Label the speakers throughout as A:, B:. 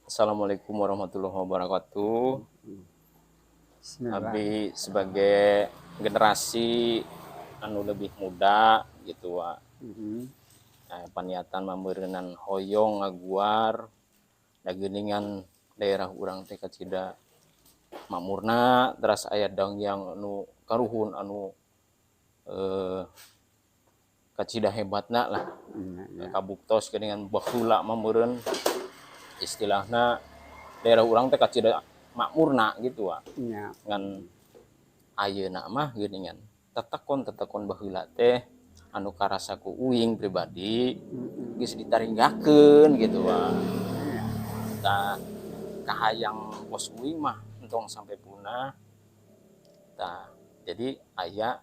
A: Assalamualaikum warahmatullahi wabarakatuh.
B: Bismillah.
A: Abi sebagai generasi anu lebih muda gitu, wa. Nah, paniatan mameureunnan hoyong ngaguar da geuningan daerah urang teh kacida makmurna, teras aya danghyang anu karuhun anu kacida hebatna lah.
B: Nya.
A: Kabuktos geuningan baheula mah meureun istilahna daerah urang teh kacida makmurna gitu, wa. Ngan ayeuna mah geuningan tetekon-tetekon baheula teh anu karasa ku uing pribadi geus ditaringgakeun gitu, wa. Tah, kahayang bos uing mah entong sampai punah. Tah, jadi aya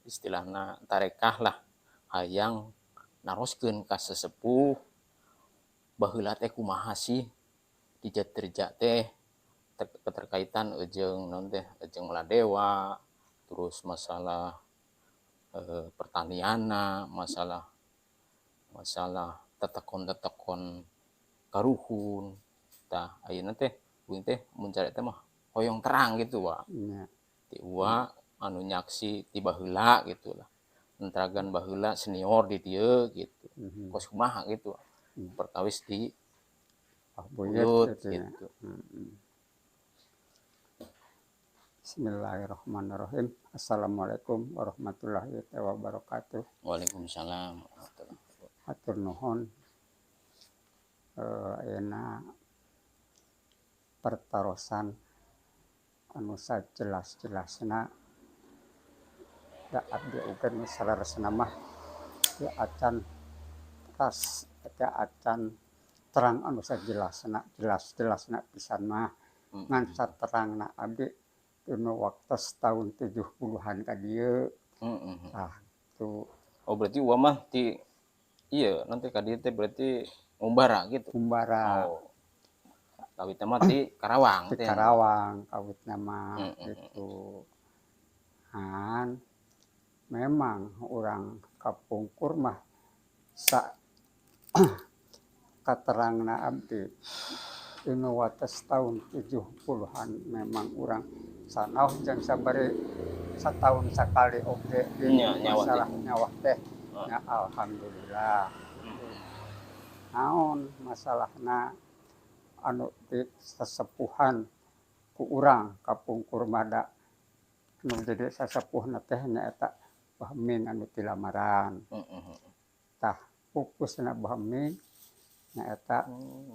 A: istilahna tarekah lah, hayang naroskeun ka sesepuh baheula teh kumaha sih di Jatireja teh keterkaitan jeung naon teh, jeung Maladewa, terus masalah pertanianna, masalah masalah tetekon-tetekon karuhun. Tah, ayeuna teh uing teh mun carita mah hoyong terang gitu, wa. Ti uwa anu nyaksi ti baheula gitu lah, entragan baheula senior di dieu gitu. Kos kumaha gitu perkawis di
B: Ah, buyut
A: buyut
B: gitu ya.
A: Gitu.
B: Bismillahirrahmanirrahim. Assalamualaikum warahmatullahi wabarakatuh.
A: Waalaikumsalam warahmatullahi wabarakatuh.
B: Hatur nuhun. Ayeuna pertarosan anu sajelas-jelasna da abdi oge nu saleresna mah teu acan ras, teu acan terang anu sajelasna, jelas-jelasna pisan mah. Ngan saterangna abdi dina waktos tahun 70-an ka dieu. Tah, tu.
A: Oh, berarti uwa mah ti iya nanti ka dieu teh berarti ngumbara gitu.
B: Ngumbara.
A: Oh. Kawitna mah ti Karawang
B: Di
A: teh.
B: Karawang kawitna mah gitu. Ngan memang urang kapungkur mah sa katerangna abdi dina wates tahun 70-an memang urang sanaos jeung sabari sataun sakali oge
A: Nya, nyawa
B: masalah
A: teh.
B: Nyawa teh nya alhamdulillah. Naon masalahna anu di sesepuhan ku urang kapungkur mah da anu jadi sasepuhna teh nyaeta Bah Ming anu ti lamaran. Tah, pupusna Bah Ming nyaeta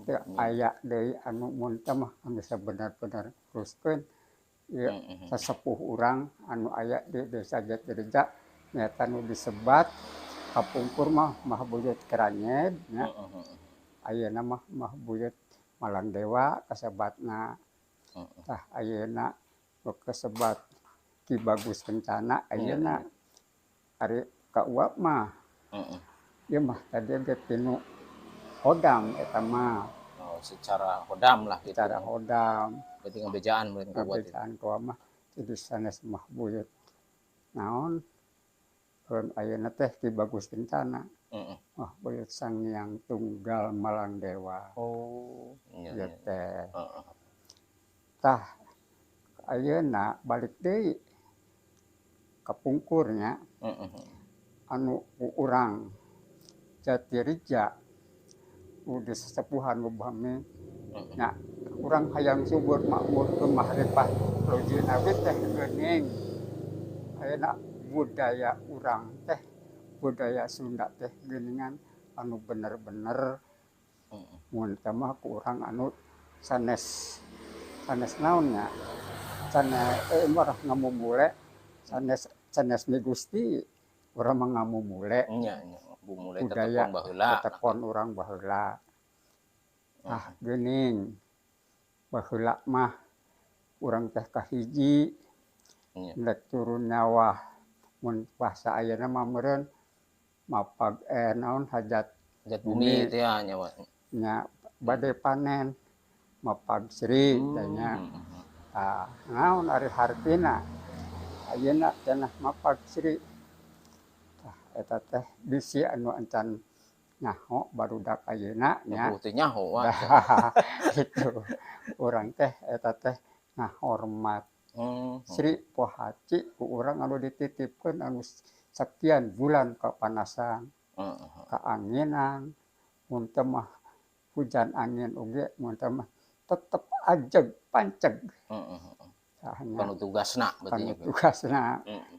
B: teu aya deui anu mun teh mah anu sabener-bener teruskeun ieu sasepuh urang anu aya di Desa Jatireja nyaeta nu disebat kapungkur mah Mbah Buyut Keranyed nya. Ayeuna mah Mbah Buyut Malang Dewa kasebatna. Tah, ayeuna nu kasebat Ki Bagus Kencana ayeuna. Ari ka uap mah ieu mah tadi ge tinu khodam eta mah.
A: Oh, secara khodam lah gitu.
B: Secara khodam.
A: Berarti ngabejaan berarti ka uwa teh.
B: Ngabejaan ka uwa mah jadi sanes Mbah Buyut naon ayeuna teh Ki Bagus Kencana. Mbah Buyut Sanghyang Tunggal Malang Dewa.
A: Oh, iya
B: Ieu
A: iya.
B: teh. Tah, ayeuna balik deui kapungkur nya anu ku urang Jatireja nu disesepuhan ku Bah Ming nya urang hayang subur makmur gemah ripah loh jinawi teh geuning ayeuna budaya urang teh, budaya Sunda teh geuningan anu bener-bener mun teh mah ku urang anu sanes sanes naon nya, sanes marah ngamumule, sanes sanes mi Gusti, urang mah ngamumule.
A: Nya nya, bumule
B: budaya
A: tetekon baheula.
B: Tetekon urang baheula. Ah, geuning baheula mah urang teh kahiji rek turun nyawa mun bahasa ayeuna mah meureun mapag naon hajat
A: Hajat bumi
B: bumi
A: teh ya nyawa.
B: Nya, bade panen mapag sri teh nya. Tah, naon ari hartina ayeuna cenah mapag sri, tah eta teh bisi anu encan Nyaho barudak ayeuna nya.
A: Teu nyaho wa.
B: Gitu. Urang teh eta teh ngahormat Sri Pohaci ku urang anu dititipkeun anu sekian bulan kapanasan, kaanginan, mun teu mah hujan angin oge mun teu mah tetep ajeg panceg. Tah nya.
A: Kanu tugasna berarti
B: Kanu
A: nya.
B: Tugasna.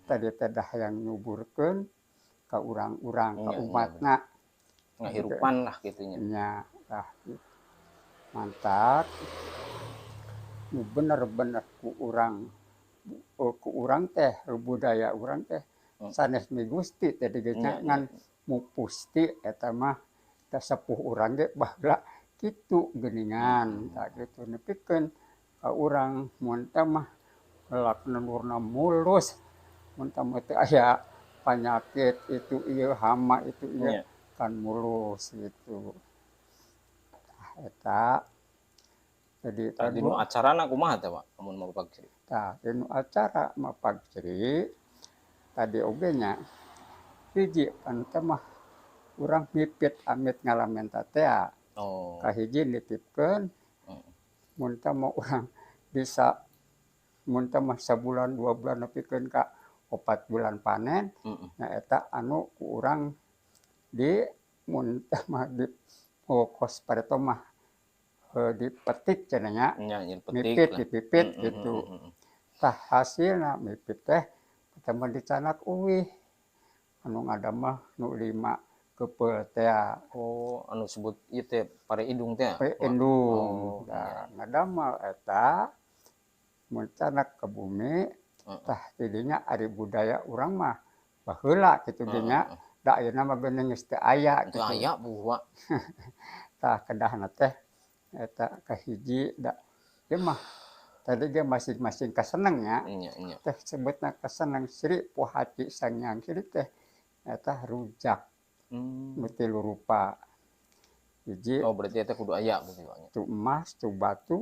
B: Tadi teh dah hayang nyuburkeun ka urang-urang, ka umatna.
A: Ngahirupan lah kitu nya.
B: Nya, tah gitu. Mantap. Nu bener-bener ku urang teh budaya urang teh sanes mi Gusti teh ge ngan mupusti eta mah da sepuh urang ge baheula kitu geuningan. Tah kitu nepikeun ka urang mun teh mah melak nendurna mulus, mun teh mah teu aya panyakit itu ieu, hama itu ieu, kan mulus gitu. Tah eta jadi
A: Tah, dinu acarana kumaha teh, Pak, amun mapag ciri?
B: Tah, dinu acara mapag ciri tadi oge nya hiji pan teh mah urang mipit amit ngalamenta tea. Kahiji nitipkeun mun teh mah urang bisa mun teh mah sabulan 2 bulan nepikeun ka 4 bulan panen, nyaeta anu ku urang di mun teh mah di kos pareto mah dipetik cenah nya.
A: Nya, nya dipetik
B: Mipit
A: lah.
B: Dipipit gitu. Tah, hasilna mipit teh ketemu dicanak uwih anu ngadamel nu 5 keupeul tea.
A: Oh, anu sebut ieu teh pare indung teh?
B: Pare indung.
A: Oh.
B: Tah, ngadamel eta mun canak ke bumi, tah tidinya ari budaya urang mah baheula kitu ge nya, da ayeuna mah geuning geus teu aya
A: Teu
B: kitu.
A: Aya buah.
B: Tah, kedahna teh eta kahiji da ieu mah tadi ge masing-masing kaseneng nya.
A: Nya nya.
B: Teh sebutna kaseneng Sri Pohaci Sanghyang Sri teh eta rujak nu tilu rupa. Hiji
A: Oh, berarti eta kudu aya berarti, Pak, nya.
B: Tu emas, tu batu,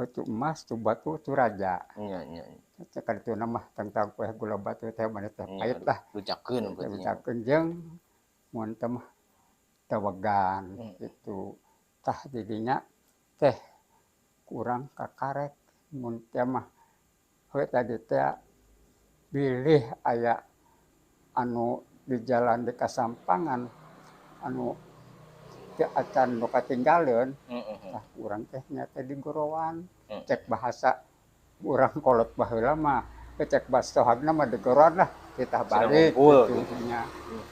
B: tu emas, tu batu, tu raja.
A: Nya nya nya.
B: Eta kadituna mah tentang kue gula batu teh maneh teh pait lah.
A: Rujakeun berarti nya.
B: Rujakeun jeung mun teh mah tawegan gitu. Tah, didinya teh kurang kakarek mun teh mah heuh tadi teh bilih aya anu di jalan di kasampangan anu teu acan nu katinggaleun, tah urang teh nya teh digorowan. Cek bahasa urang kolot baheula mah, cek bahasa sohagna mah digorowan lah titah
A: Cenah
B: balik
A: ngumpul
B: gitu
A: gitu.
B: Nya.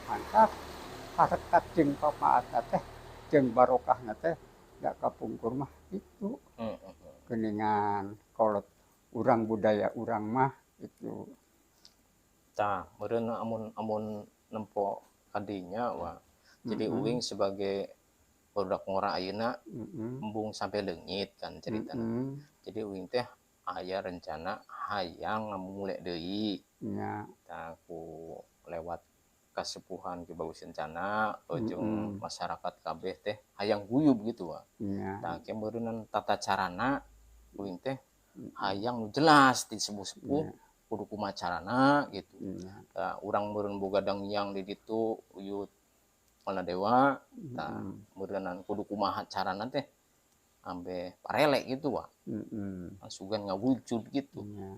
B: Mantap harekat jeung papaatna teh jeung barokahna teh da kapungkur mah kitu. Geuningan kolot urang budaya urang mah itu.
A: Tah, meureun amun amun nempo kadinya wah. Jadi uing sebagai barudak ngora ayeuna embung sampai leungit kan ceritana. Jadi uing teh aya rencana hayang ngamumule deui. Tah, ku lewat kasepuhan Ki Bagus Kencana jeung masyarakat kabeh teh hayang guyub gitu, Wak. Tah, ke meureunan tata carana uing teh hayang nu jelas di sepuh-sepuh kudu kumaha carana gitu. Tah, urang meureun boga dangyang di ditu Uyut Maladewa, tah meureunan kudu kumaha carana teh ambe parele gitu, Wak. Sugan ngawujud gitu.
B: Nya.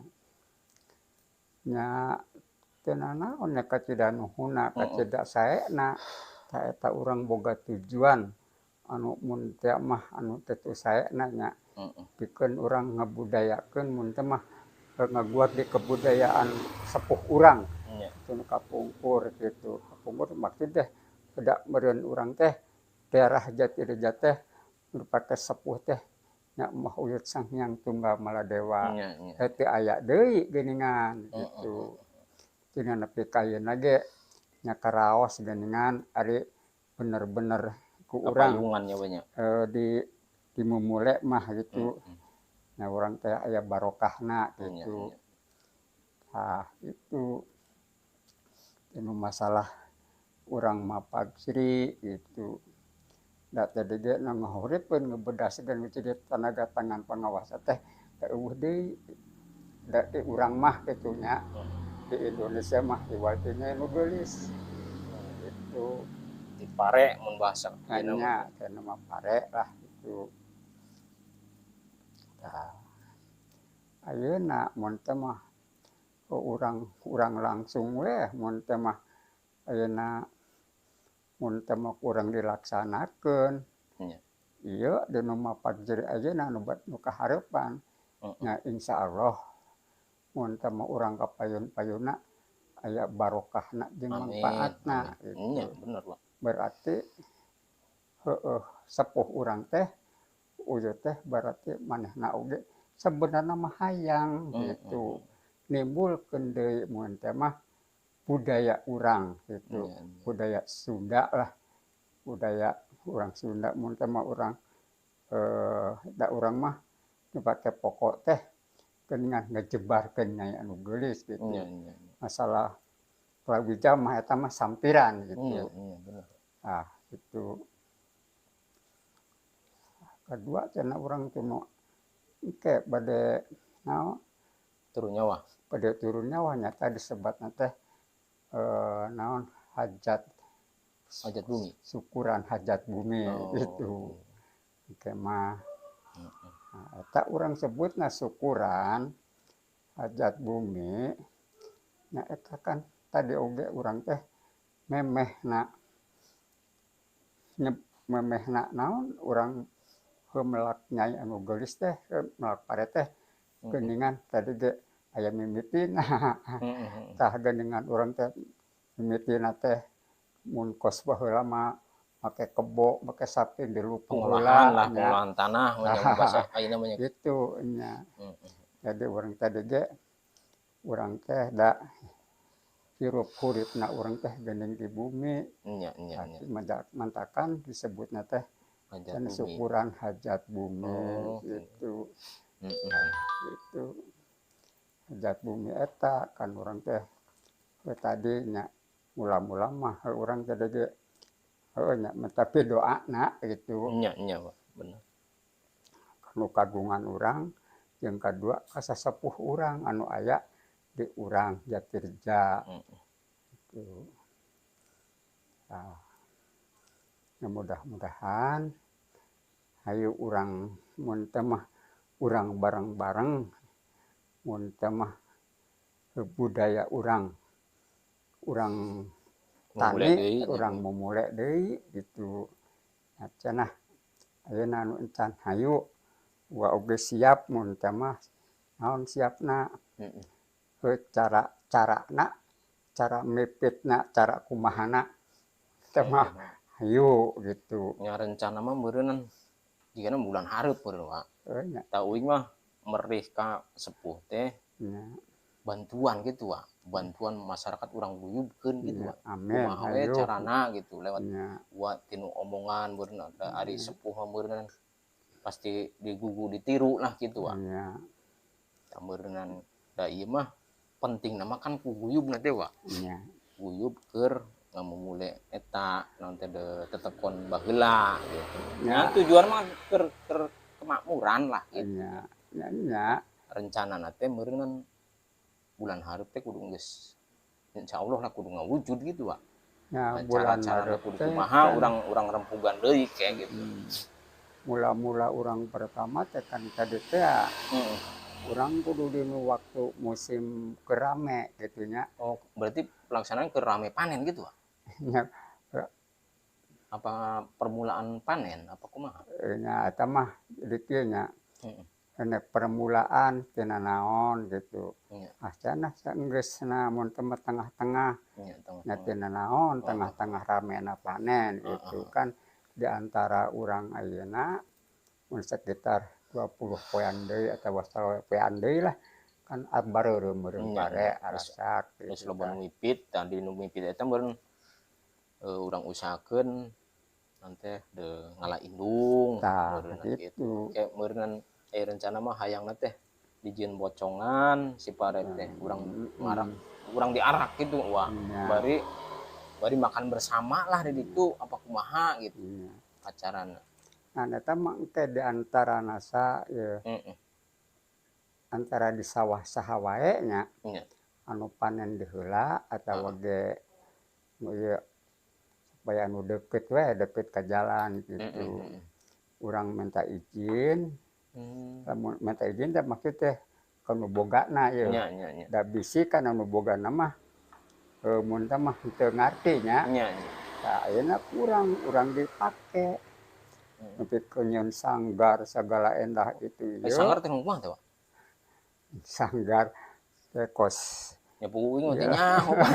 B: Nya teu nanaon nya kacida nuhunna, kacida saena tah eta urang boga tujuan anu mun teu mah anu teu saena nya. Pikeun urang ngabudayakeun mun teu mah ngaguar di kebudayaan sepuh urang. Itu nu kapungkur gitu. Kapungkur maksud teh da meureun urang teh daerah Jatireja teh nu dipake sepuh teh nya Mbah Uyut Sanghyang Tunggal Maladewa.
A: Nya nya.
B: Teu aya deui geuningan gitu. Tina nepi ka ayeuna ge nya karaos geuningan ari bener-bener ku urang
A: Kapayungan nya we nya.
B: Di dimumule mah gitu. Nya urang teh aya barokahna gitu. Tah itu. Anu masalah urang mapag sri gitu. Da tadi ge nu ngahuripkeun ngebedaskeun jadi tanaga tangan pangawasa teh da eueuh deui. Da di urang mah kitu nya. Di Indonesia mah iwal ti nya nu geulis. Gitu.
A: Di pare mun bahasa ayeuna mah.
B: Nya kana mah pare lah gitu. Tah, ayeuna mun teh mah urang urang langsung we, mun teh mah ayeuna mun teh mah kurang dilaksanakeun. Ieu dinu mapag jadi ayeuna nu nu kahareupan. Nya insyaallah mun teh mah urang kapayun-payunna aya barokahna jeung
A: Amin.
B: mangpaatna
A: Amin.
B: gitu.
A: Nya bener, Pak.
B: Berarti heueuh sepuh urang teh uyut teh berarti manehna oge sebenarna mah hayang gitu. Nimbulkeun deui mun teh mah budaya urang gitu.
A: Nya.
B: Budaya Sunda lah. Budaya urang Sunda mun teh mah urang da urang mah nu pake pokok teh geuningan ngejebarkeun nyai anu geulis gitu.
A: Nya nya nya.
B: Masalah palawija mah eta mah sampiran gitu.
A: Nya bener.
B: Ah, gitu. Kadua cenah urang teh nu engke bade naon
A: Turun nyawa.
B: Bade turun nyawa nyata disebatna teh naon hajat
A: Hajat bumi.
B: Syukuran hajat bumi gitu. Engke mah. Nah, eta urang sebutna syukuran hajat bumi. Nya eta kan tadi oge urang teh memehna memehna naon urang heuh melak nyai anu geulis teh, melak pare teh geuningan tadi ge aya mimitina. Tah, geuningan urang teh mimitina teh mun kos baheula mah make kebo, make sapi dilupu
A: Pengolahan
B: heula
A: lah,
B: nya.
A: Pengolahan tanah mun bahasa ayeuna mah nya.
B: Gitu nya. Jadi urang tadi ge urang teh da hirup huripna urang teh geuning di bumi.
A: Nya nya nya.
B: Mantakan disebutna teh
A: Hajat
B: kan
A: bumi.
B: Syukuran hajat bumi gitu. Gitu. Hajat bumi eta kan urang teh tadi nya mula-mula mah urang teh ge heueuh nya tapi doana gitu.
A: Nya nya, Pak, bener.
B: Nu kagungan urang jeung kadua ka sasepuh urang anu aya di urang Jatireja. Gitu. Tah. Ya mudah-mudahan hayu urang mun teh mah urang bareng-bareng mun teh mah budaya urang urang
A: Mumule
B: tani
A: deui nya.
B: Urang mumule deui gitu. Nah, cenah ayeuna anu encan hayu wa oge siap mun teh mah naon siapna heuh cara carana cara mipitna cara kumahana teh mah hayu gitu.
A: Nya rencana mah meureunnan jigana bulan hareup meureun, Pak.
B: Heuh nya.
A: Tah, uing mah merih ka sepuh teh bantuan gitu, Wak. Bantuan masyarakat urang guyubkeun gitu, Wak.
B: Amin.
A: Kumaha we
B: Hayu.
A: Carana gitu lewat wa tinu omongan meureun da ari sepuh mah meureunnan pasti digugu ditiru lah gitu, Wak. Tah, meureunnan da ieu mah penting mah kan ku guyubna teh, Wak. Guyub keur ngamumule eta naon teh de tetekon baheula gitu. Nah, tujuan mah keur keur kemakmuran lah gitu.
B: Nya nya nya.
A: Rencana teh meureunnan bulan hareup teh kudu geus insyaallah lah kudu ngawujud gitu, Wak.
B: Nya
A: Nah,
B: bulan
A: cara-carana
B: hareup
A: kudu
B: teh
A: kumaha
B: kan
A: urang urang rempugan deui kayak gitu.
B: Mula-mula urang pertama teh kan tadi teh ya, urang kudu dinu waktu musim kerame gitu nya.
A: Oh, berarti pelaksanaan ke rame panen gitu, Wak?
B: Nya.
A: Apa permulaan panen apa kumaha?
B: Nya eta mah di kieu nya. Ene permulaan tina naon gitu. Ah, cenah saenggeusna mun teh mah tengah-tengah
A: Nya
B: nya
A: tengah-tengah.
B: Tina naon tengah-tengah ramena panen gitu kan di antara urang ayeuna mun sekitar 20 poean deui atawa sapoean deui lah kan bareureum meureun pare arasak
A: Geus
B: gitu
A: loba
B: kan.
A: Nu mipit, tadi nu mipit eta meureun urang usahakeun nanti de ngala indung
B: Tah
A: meureunna gitu.
B: gitu.
A: Kayak meureunnan rencana mah hayangna teh dijieun bocongan si pare teh urang ngarak urang diarak gitu, wah. Bari bari makan bersama lah di ditu apa kumaha gitu acarana.
B: Nah, eta mah engke di antara nasa ye antara di sawah saha wae nya anu panen di heula atawa ge nu ieu Bae anu deket we, deket ka jalan gitu. Urang minta izin, lamun minta izin teh maksud teh ka nu bogana ieu.
A: Nya nya nya.
B: Da bisi kan anu bogana mah mun teh mah teu ngarti nya.
A: Nya nya.
B: Tah, ayeuna kurang urang dipake. Nepi ka nyieun sanggar sagala endah itu
A: Eh,
B: ieu.
A: Sanggar teh kumaha teh, Pak?
B: Sanggar teh kos.
A: Ya puguh mah teh nyaho, Pak.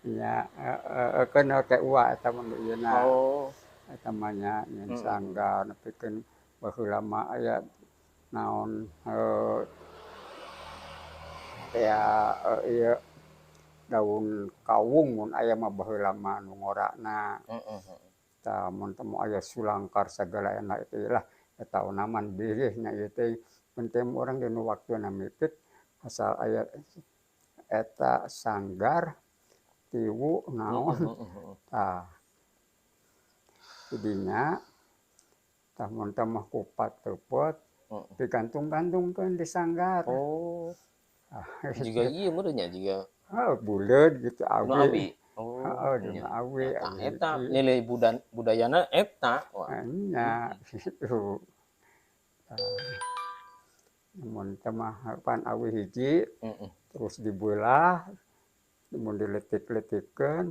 B: Nya, heeh, keun ke uwa eta mah nu ieuna.
A: Oh.
B: Eta mah nya nyieun sanggar nepikeun baheula mah aya naon aya ieu daun kawung mun aya mah baheula mah nu ngorana. Tah, mun teh aya sulangkar sagala enak itu lah eta onaman bilih nya ieu teh penting urang dina waktuna mipit asal aya eta sanggar tiwu naon. Tah, jadinya tah mun teh mah kupat teupeut digantung-gantungkeun di sanggar.
A: Oh.
B: Ah,
A: Jiga ieu meureun nya, jiga
B: heuh, buleud gitu
A: nu
B: awi.
A: Awi. Oh,
B: Heeh,
A: nya.
B: dina awi,
A: Tah,
B: awi
A: eta
B: hiji.
A: Nilai budayana eta, wah.
B: Nya gitu. Tah, mun teh mah pan awi hiji terus dibelah, mun diletik-letikeun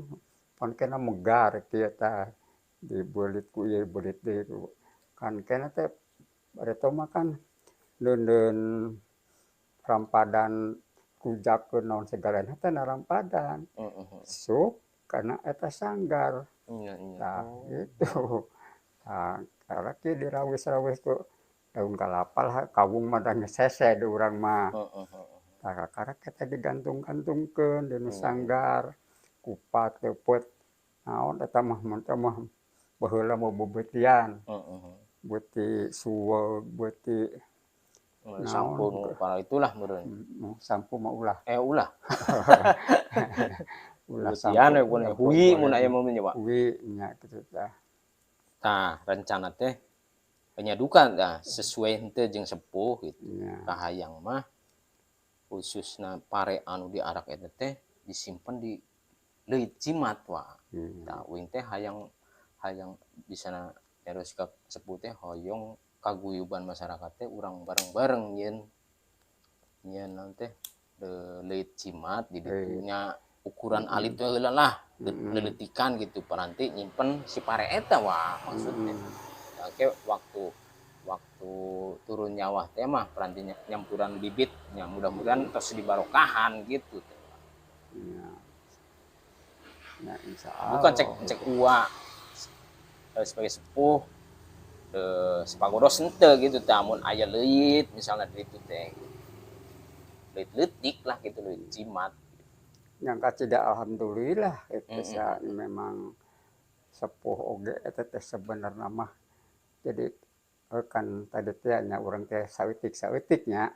B: pan kena megar kieu tah, dibeulit ku ieu, beulit deui ku kan kena teh bareto mah kan leundeun rampadan rujakeun naon sagalana teh narampadan sok kana eta sanggar.
A: Nya nya.
B: Tah,
A: Oh.
B: gitu. Tah, karek kieu dirawis-rawis ku daun kalapa lah, kawung mah da geus hese di urang mah.
A: Heeh heeh.
B: Tah, kakarek eta digantung-gantungkeun dinu
A: Nya.
B: Sanggar kupat teupeut naon eta mah mun teh mah baheula mah beubeutian.
A: Heeh.
B: Beuti suweug, beuti
A: Sampo
B: naon
A: nu para itulah meureun.
B: Sampo mah ulah.
A: Eh, ulah.
B: Ulah
A: Beutean
B: sampo.
A: We mun hui mun aya mah nya, Pak.
B: Hui nya kitu tah.
A: Tah, rencana teh penyadukan tah sesuai henteu jeung sepuh gitu.
B: Nya.
A: Kahayang mah khususna pare anu diarak eta teh disimpen di leuit jimat, Wak. Tah, uing teh hayang hayang bisa nyarios ka sepuh teh hoyong kaguyuban masyarakat teh urang bareng-bareng nyieun nyieun naon teh leuit jimat di ditu nya, ukuran alit we heula lah, leuleutikan gitu paranti nyimpen si pare eta, Wak, maksudnya. Nah, ke waktu waktu turun nyawah teh mah paranti nyampuran bibit nya, mudah-mudahan tos dibarokahan gitu teh.
B: Nya. Ya, insya
A: Bukan cek
B: Allah.
A: Cek uwa sebagai sepuh sepagodos henteu gitu tah, mun aya leuit misalnya di ditu teh leuit leutik lah gitu, leuit jimat.
B: Yang kacida alhamdulillah itu sa memang sepuh oge eta teh sebenarna mah jadi kan tadi teh nya urang teh saeutik-saeutik nya.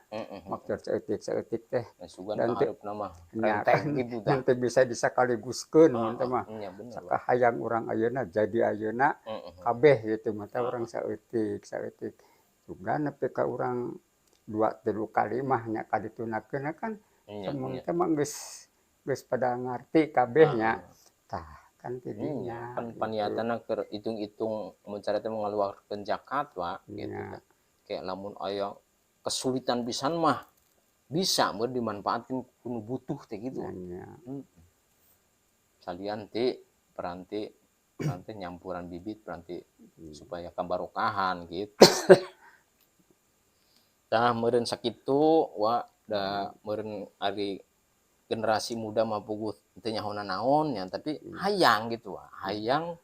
B: Maksud saeutik-saeutik teh
A: Nah, sugan
B: dan teu
A: kaharepna mah
B: nya
A: renteng
B: kan
A: gitu tah.
B: Nanti bisa disakaliguskeun mun teh mah.
A: Nya bener, Pak.
B: Sakahayang urang ayeuna jadi ayeuna kabeh gitu mah teh urang saeutik saeutik. Sugan nepi ka urang dua tilu kali mah nya kaditunakeun kan mun teh mah geus geus pada ngarti kabeh nya. Tah, kan tidinya
A: Kan
B: gitu.
A: Paniatana keur hitung-hitung mun cara teh ngaluarkeun zakat, Pak, gitu tah. Kayak lamun aya kesulitan pisan mah bisa meureun dimanfaatkeun ku nu butuh teh gitu.
B: Nya.
A: Salian ti peranti peranti nyampuran bibit peranti supaya kabarokahan gitu. Tah, meureun sakitu, wa, da meureun ari generasi muda mah puguh teu nyaho naon nya, tapi hayang gitu, wa. Hayang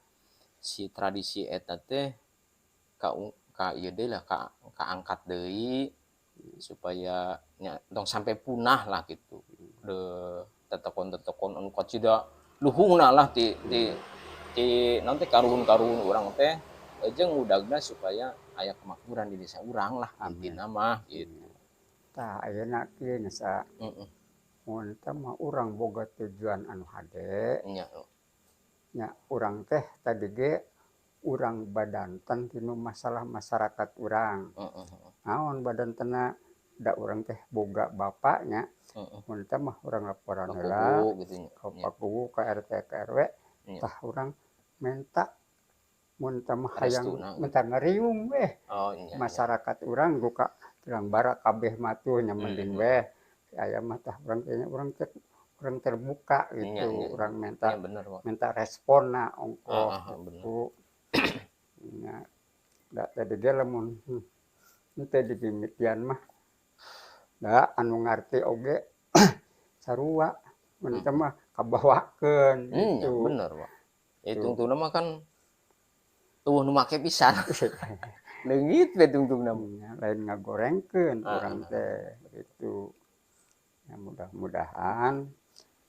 A: si tradisi eta teh ka ka ieu deui lah, ka kaangkat deui supaya nya tong sampai punah lah gitu. De tetekon-tetekon anu kacida luhungna lah ti ti ti naon teh karuhun-karuhun urang teh jeung ngudagna supaya aya kemakmuran di desa urang lah intina mah gitu.
B: Tah, ayeuna kieu nya sa. Mun teh mah urang boga tujuan anu hade. Nya urang teh tadi ge urang badanten tinu masalah masyarakat urang. Naon badantenna, da urang teh boga bapaknya. Mun teh mah urang laporan
A: Ka
B: heula
A: kubu gitu nya.
B: Ka Pak Kuwu, ka RT, ka RW. Tah, urang menta mun teh mah hayang
A: Restuna.
B: Minta ngariung weh.
A: Oh iya.
B: Masyarakat urang buka tulang bara kabeh mah tuh nya, mending weh aya mah. Tah, urang kayaknya urang teh urang terbuka gitu,
A: Iya.
B: urang minta
A: Iya, bener, Pak.
B: Minta responna ongkoh
A: Ah, bener.
B: gitu nya. Da tadi ge lamun henteu dimimitian mah da anu ngarti oge sarua, mun teh mah kabawakeun
A: Ya,
B: gitu.
A: Bener, Pak. Ya, tungtungna mah kan tuh nu make pisan. Leungit we tungtungna mah.
B: Nya, lain ngagorengkeun urang teh gitu ya. Mudah-mudahan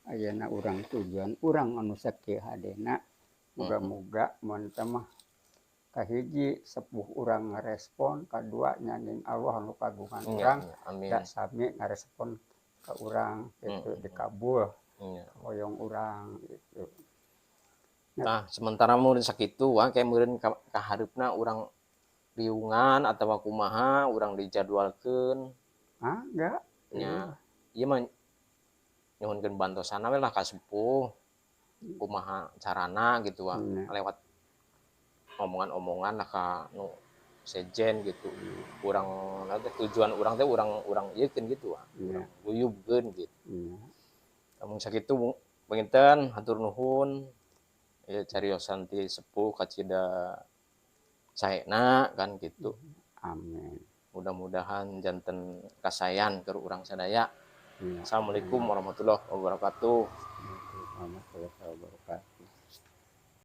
B: ayeuna urang tujuan urang anu sakieu hadena, muga-muga mun teh mah kahiji sepuh urang ngarespon, kadua nyanging Allah anu kagungan urang
A: Amin.
B: da sami ngarespon ka urang gitu, dikabul hoyong urang gitu.
A: Nah, sementara meureun sakitu, wah, kayak meureun ka hareupna urang riungan atau kumaha urang dijadwalkeun.
B: Ah, enggak.
A: Nya, ieu mah nyuhunkeun bantosana we lah ka sepuh, kumaha carana gitu, wah, lewat omongan-omongan lah ka nu sejen gitu. Urang teh tujuan urang teh urang urang ieukeun gitu, wah, urang guyubkeun gitu. Lamun sakitu panginten hatur nuhun ya, cariosan ti sepuh kacida saena kan gitu.
B: Amin.
A: Mudah-mudahan janten kasaean keur urang sadaya.
B: Nya.
A: Assalamualaikum warahmatullahi wabarakatuh.
B: Warahmatullahi wabarakatuh.